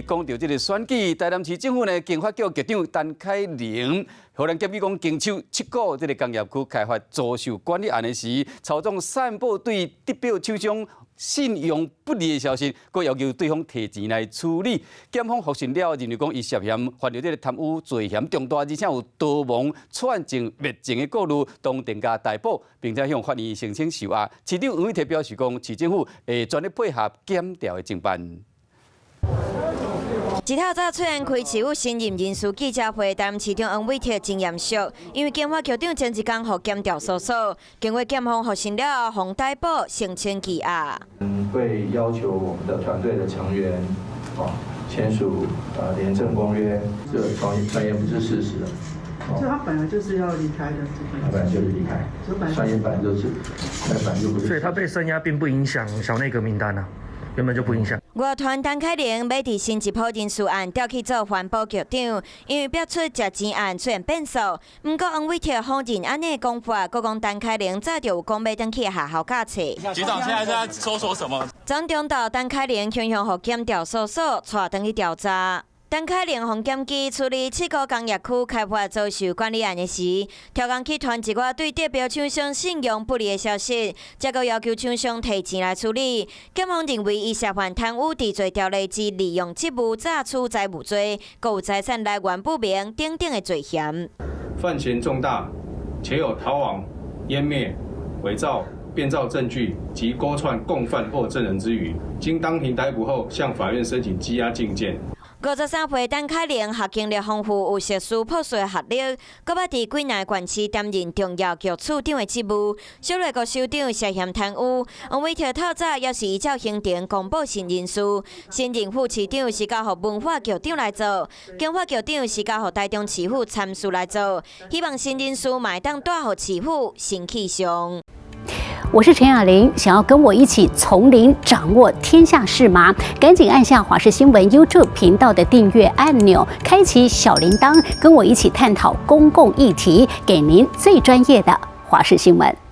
講著這个選舉，台南市政府呢，經發局局長陳凱琳，予人檢舉講經手七股這个工業區開發租售管理案的時，操縱散布對得標廠商信用不利的消息，閣要求對方提錢來處理。檢方複審了後，認為講伊涉嫌犯著這个貪污罪嫌重大，而且有逃亡、串證、滅證的顧慮，當庭共逮捕，並且向法院申請收押。市長黃偉哲表示講，市政府會全力配合檢調的偵辦。一透早出現開市府新任人事記者會，台南市長黃偉哲真嚴肅，因為經發局長前一工予檢調搜索，經過檢方複審了後，予逮捕申請羈押。會要求我們的團隊的成員，哦，簽署廉政公約，這傳傳言不是事實的。所以他本來就是要離開的，他本來就是離開，傳言本來就是，本來就不是。所以他被聲押並不影響小內閣名單啊。根本就不影響。外傳陳凱琳欲佇新一波人事案調去做環保局長，因為爆出食錢案出現變數。毋過黃偉哲否認按呢講法，閣講陳凱琳早就有講欲轉去學校教冊。局長現在在搜索什麼？昨中晝陳凱琳雄雄予檢調搜索，帶轉去調查。陳凱琳予檢舉處理七股工業區開發租售管理案的時，刁工去傳一寡對得標廠商信用不利的消息，才閣要求廠商提錢來處理。檢方認為伊涉犯貪污治罪條例之利用職務詐取財物罪，閣有財產來源不明等等的罪嫌。犯嫌重大，且有逃亡、湮滅、偽造、變造證據及勾串共犯或證人之虞，經當庭逮捕後，向法院申請羈押禁見。53歲陳凱琳學經歷豐富，有碩士、博士學歷，閣捌佇幾若縣市擔任重要局處長的職務。小內閣首長涉嫌貪污，黃偉哲透早也是依照行程公布新人事，新任副市長是交予文化局長來做，經發局長是交予台中市府參事來做，希望新人事嘛會當帶予市府新氣象。我是陳雅玲，想要跟我一起從零掌握天下事嗎？趕緊按下華視新聞 YouTube 頻道的訂閱按鈕，開啟小鈴鐺，跟我一起探討公共議題，給您最專業的華視新聞。